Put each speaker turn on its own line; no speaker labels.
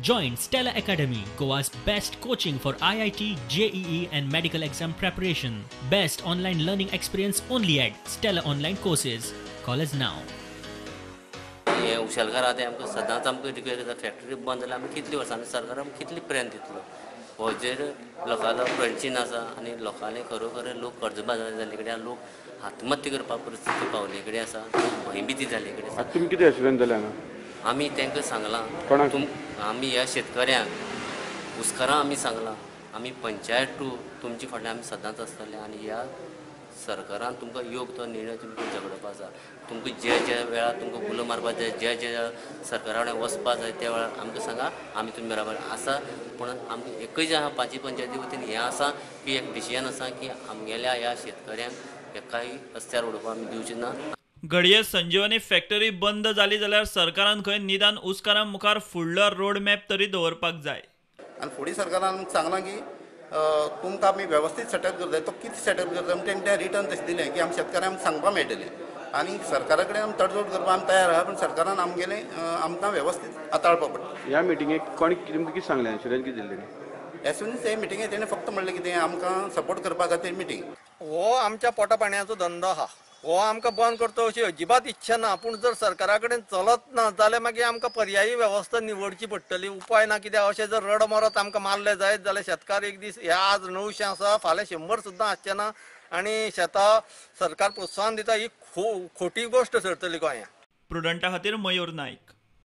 Join Stella Academy, Goa's best coaching for IIT, JEE and medical exam preparation. Best online learning experience only at Stella Online Courses. Call us now.
हे उशेलकार आहा ते आमकां सदांच आमकां request करता, factory बंद जाल्यार आमी कितली वर्सां आमी सरकार आमकां कितली प्रेम दितलो हो जेर लोकांलो प्रश्न आसा. आनी लोकांले खरोखर लोक कर्जबाजारी जाल्ले कडेन, लोक आत्महत्या करपा परिस्थिती पावले कडेन आसा, लोक भंयभिती जाल्ले कडेन आसा.
आतां तुमी कितें एश्युरन्स दिलें हांगा?
आमी तांकां सांगलां.
कोणाक?
आमी ह्या शेतकऱ्यांक, उस्कारां आमी सांगलां, आमी पंचायत टू तुमचे फाटल्यान आमी सदांच आसतले आनी ह्या सरकारान तुमकां योग्य तो निर्णय तुमकां झगडपा आसा. तुमकां जे जे वेळार तुमकां उलो मारपा जाय, जे जे सरकारा कडेन वचपा जाय, त्या वेळार आमकां सांगा, आमी तुमचे बराबर आसा. पूण आमकां एकय जे आहा पांचय पंचायती वतीन हें आसा की एक डिसिजन आसा की आमगेल्या ह्या शेतकऱ्यांक एकाय रस्त्यार उडोवपाक आमी दिवचे ना.
घडये संजीवनी फॅक्टरी बंद जाली जाल्यार सरकारान खंय निदान उस्कारा मुखार फुडलो रोड मॅप तरी दवरपाक जाय.
आनी फुडें सरकारान आमकां सांगलां की तुमकां आमी वेवस्थीत सेटअप करता. तो कितें सेटअप करता म्हणजे तेणें तें रिटर्न तशें दिलें की आमी शेतकाऱ्यांक सांगपाक मेळटलें आनी सरकारा कडेन आमी तडजोड करपाक आमी तयार आहा, पूण सरकारान आमगेलें आमकां वेवस्थीत हाताळपाक पडटा.
ह्या मिटिंगेक कोणी तुमकां कितें सांगलें? एश्युरन्स कितें दिल्लें?
एज सुन ते मिटिंगेक तेणें फक्त म्हणलें कितें, आमकां सपोर्ट करपा खातीर मिटींग.
हो आमच्या पोटा पाणयाचो धंदो आहा, हो आमकां बंद करचो अशी अजिबात इच्छा ना. पूण जर सरकारा कडेन चलत ना जाल्यार मागीर आमकां पर्यायी वेवस्था निवडची पडटली, उपाय ना. कित्याक अशें जर रड मरत आमकां मारले जायत जाल्यार शेतकार एक दीस हे आज 900 आसा, फाल्यां 100 सुद्दां आसचे ना आनी शेतां सरकार प्रोत्साहन दिता ही खोटी गोश्ट थरतली गोंयांत.
प्रुडंटा खातीर मयूर नायक.